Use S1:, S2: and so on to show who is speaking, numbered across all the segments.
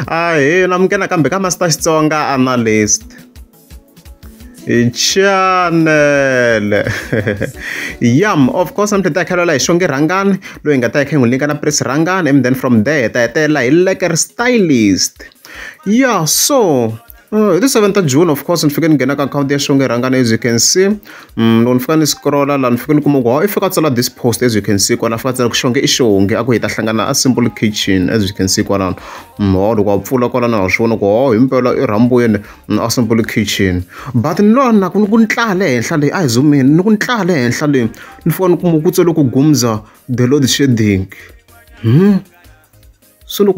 S1: Ahee namukela kambe ka Master Xitsonga Analyst channel. Yam, of course I'm ta khalela hi Xongi Rhangani loyi nga ta hi kha hi n'wi linka na Prince Rhangani, and then from there ta hetelela hi Lekker Stylist. Yeah, so hi ti 7 ta June, of course, ni fike ni nghena ka akhawunti ya Xongi Rhangani, as you can see. Loko ni fika ni scrolla laha ni fike ni kuma ku i fika tsala this post, as you can see kwala fika tsala ku Xongi i Xongi a ku hi ta hlangana a Simple Kitchen, as you can see kwalano. Ho loko a pfula kwalano ha swi vona ku ho himpela i rhambuyeni a Simple Kitchen, but ni lwa na ku ni ku ntlaha le henhla leyi a hi zoomini ni ku ntlaha le henhla leyi ni fika ni kuma ku tsale ku Gumza the load shedding. So look,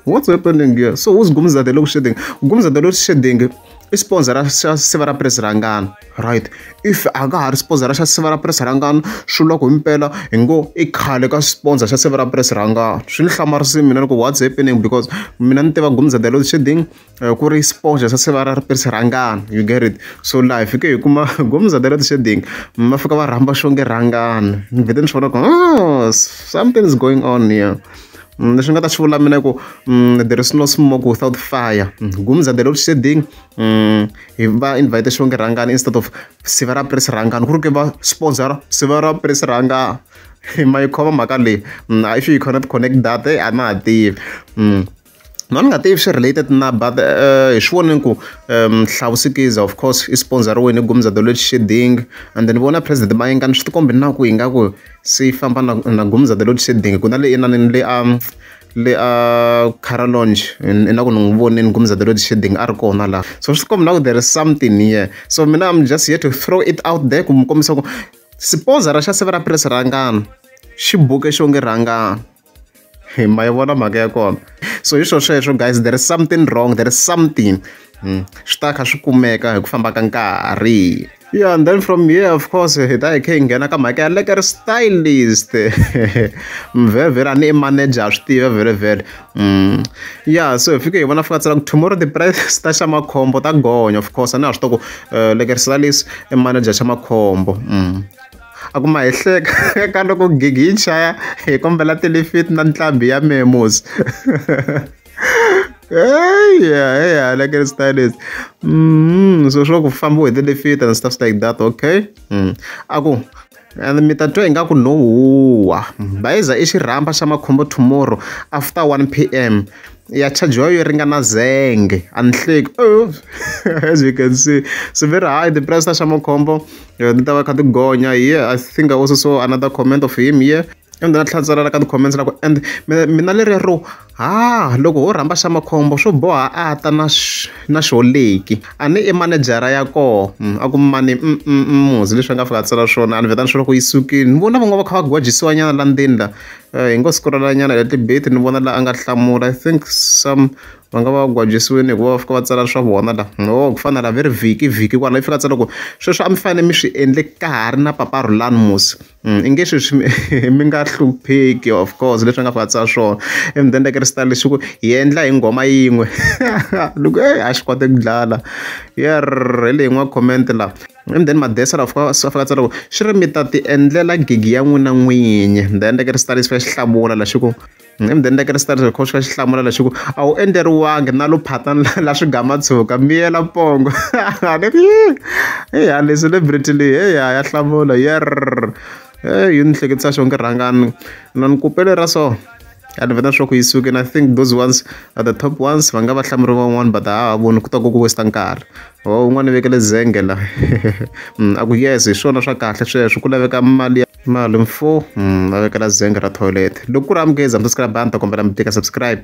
S1: what's happening here? So who's Gumza the load shedding? Gumza the load shedding i sponsor xa siva ra Prince Rhangani, right? If a nga ha ri sponsor xa siva ra Prince Rhangani, swi vula ku himpela hi ngo i khale ka sponsor xa siva ra Prince Rhangani. Swi ni hlamarisile mina ku what's happening, because mina ni tiva Gumza the load shedding ku ri sponsor xa siva ra Prince Rhangani, you get it? So laha hi fike hi kuma Gumza the load shedding ma fika va rhamba Xongi Rhangani, ni vhete ni swi vona ku something is going on here. Leswi nga ta swi vula mina ku there is no smoke without fire. Gumza the load shedding hi va invite Xongi Rhangani instead of siva ra Prince Rhangani, ku ri ke va sponsor siva ra Prince Rhangani. Ma yi khoma mhaka leyi? If you cannot connect that, a na ha tivi. No ni nga tivi swi related na, but hi swi voneni ku Hlavusikiza of course i sponsor wini Gumza the load shedding, and then vona President Mayengani swi tikombi na ku ingaku se yi famba na Gumza the load shedding ku na le inanini le a le a Cara Lounge na ku ni n'wi vonini Gumza the load shedding a ri kona laha, so swi tikombi na ku there is something here. So mina I'm just here to throw it out there ku mi kombisa ku sponsor xa siva ra Prince Rhangani xi buke Xongi Rhangani. Ma yi vona mhaka ya kona? So hi swo sweswo guys, there is something wrong, there is something. Swi ta kha swi kumeka hi ku famba ka nkarhi. Yeah, and then from here of course hi ta hi kha hi nghena ka mhaka ya Lekker Stylist. Vhele a ni i manager, a swi tiva vhele vhele. Yeah, so hi fike hi vona fika tsala ku tomorrow the price ta xa Makhombo ta gonya. Of course a ni ha swi tiva ku Lekker Stylist i manager xa Makhombo. A ku ma hi hleka ka loko gigi yi chaya hi kombela tilifiti na ntlhambi ya memos. Hey, Lekker Stylist. So swi ku fambiwe hi tilifiti and stuff like that, okay? A ku and mi ta twa ingaku no huwa bayiza i xirhamba xa Makhombo tomorrow after 1 p.m. ya charge yo ringana zenge a ni hleki. As you can see, so very high the price ta xa Makhombo ti ta va kha ti gonya. Here I think I also saw another comment of him here, and then a tlhatsela ka ti-comments la ku and mina leri ro ha loko ho rhamba xa Makhombo swo boha a ta na xoleki a ni i manejara ya koho. A ku mani muzi leswi a nga fika a tsala swona a ni vheta ni swi ku yi sukile. Ni vona van'wana va kha va gwajisiwa nyana la ndzeni la hi ngo scrolla nyana hi tibeti ni vona la a nga hlamula. I think some va nga va gwajisiwini hikuva va fika va tsala swa vona la. No ku fana la ve ri vhiki vhiki kwala yi fika tsala ku sweswo a mi fanele mi swi endle ka ha ri na Papa Rhulani musi, i nge sweswi mi nga hlupheki. Of course leswi a nga fika tsala swona, and then Lekker Stylist ku hi endla hi nghoma yin'we loko a xi koti ku dlala yer hi leyi yin'wana comment la. And then Madesa la fika a fika tsala ku swi ri mi ta ti endlela gigi ya n'wina n'winyi, then Lekker Stylist fika xi hlamula la xi ku, and then Lekker Stylist kho xi hlamula la xi ku a wu endleriwangi na lophatana la swigamatshuka miyela pongo. Eya le celebrity leyi eya ya hlamula yer yi ni hleketisa Xongi Rhangani na ni kupele ra so a ni vheta swa ku yi sukile. I think those ones are the top ones va nga va hlamuri van'wana, but a ha voni ku ta ku ku waste nkarhi. Ho un'wana vekele zenge la a ku yes hi swona swa kahle sweswo ku laveka mali ya mali mfo, va vekela zenge ra toilet. Loko ku ri amukeza mi subscribe a ni ta kombela mi tika subscribe.